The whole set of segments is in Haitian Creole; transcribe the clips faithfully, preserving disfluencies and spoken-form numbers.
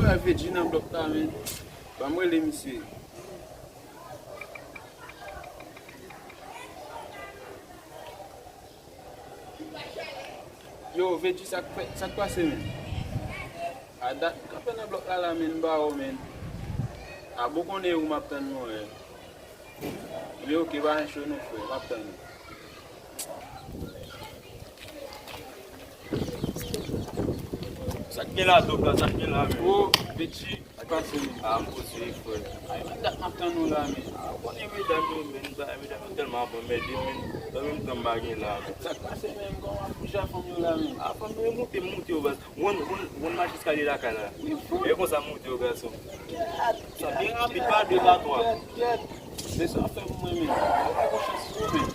Wè Veggie nan blòk la, men. Ban m rele misye. Yo, Veggie, sa k fè, sa k pase, men? A dat m kanpe nan blòk la, la, men, m ba w, men. A bon, konnen ou m ap tann mwen, men. Men oke, pa gen cho non, frè, m ap tann ou. Sa k gen la, Dob la, sa k gen la, men? Wo, Veggie, sa k pase, men? A, m poze, frè. Ay, men dat m ap tann ou la, men. A, ou konnen medam yo, men, ba medam yo tèlman ap anmède, men. An menm tan, m pa gen la, men. Sa k pase, men? Kòman ap bouje a fanm yo la, men? A, fanm yo moute, moute yo, baz. Wonn, wonn, wonn mache eskalye lakay la. Wi, fou. E konsa moute yo, gason. Sa byen rapid, pa de, pa twa. Kèt, kèt. Se sa w fè pou mwen, men. Ou pa gon chans pou mwen.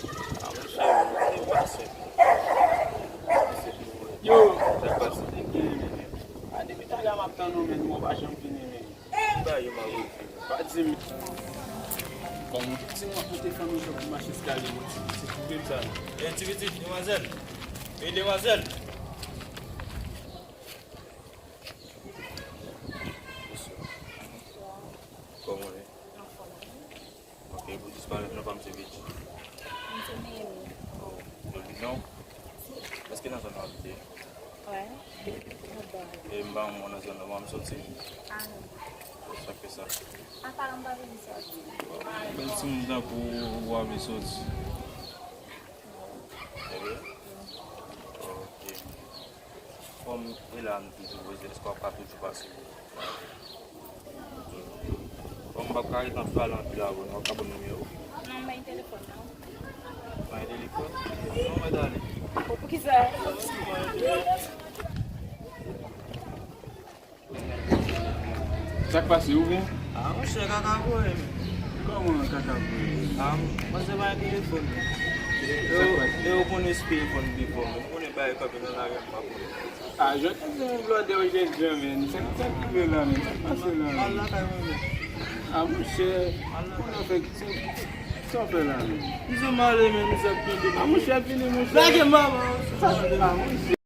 A, monchè, se pa senp. Yo, sa k pase? A, depi talè a m ap tann ou, men, ou pa janm vini, men. Ba yo, m ap rete. Pa di m. Kòm ou di m ap monte fanmi yo pou mache eskalye, mwen ti pitit, ou menm sa. E, ti pitit, demwazèl. E, demwazèl. Kòman w ye? Ok, pou disparèt non, pa m se Veggie. M se Némi. Oh, joli non. Èske nan zòn nan w abite? Wè. E m pa moun nan zòn nan, m soti. A non. Sa k fè sa? Apa m pa vin soti. Men si m tankou ou pa vle soti. Ehe. Ok. Kòm e la nou toujou poze, èske w ap ka toujou pase? Kòm m p ap ka ret ap pale anpil avè w, w ap ka ban m nimewo w? Non, m pa gen telefòn, non. Pa gen telefòn? Non, mèt ale. Poukisa? Sa k pase, ou bon? A, monchè, kaka voye m. Kòman kaka voye? A, m panse pa gen telefòn. E ou, e ou konnen si telefòn defo, men. Ou konnen bagay kanpe nan lari a, m pa konnen. A, jodi a se yon blòdè ou jèn jan, men. Sa, sa k rive la, men? Sa k pase la, men? Al lakay mwen, men. A, monchè, konnen w fè, sa w fè la, men? Mizè m ale, men, mizè ap kenbe m. A, monchè, vini, monchè. Lage m, mama. Sa k pase la, monchè?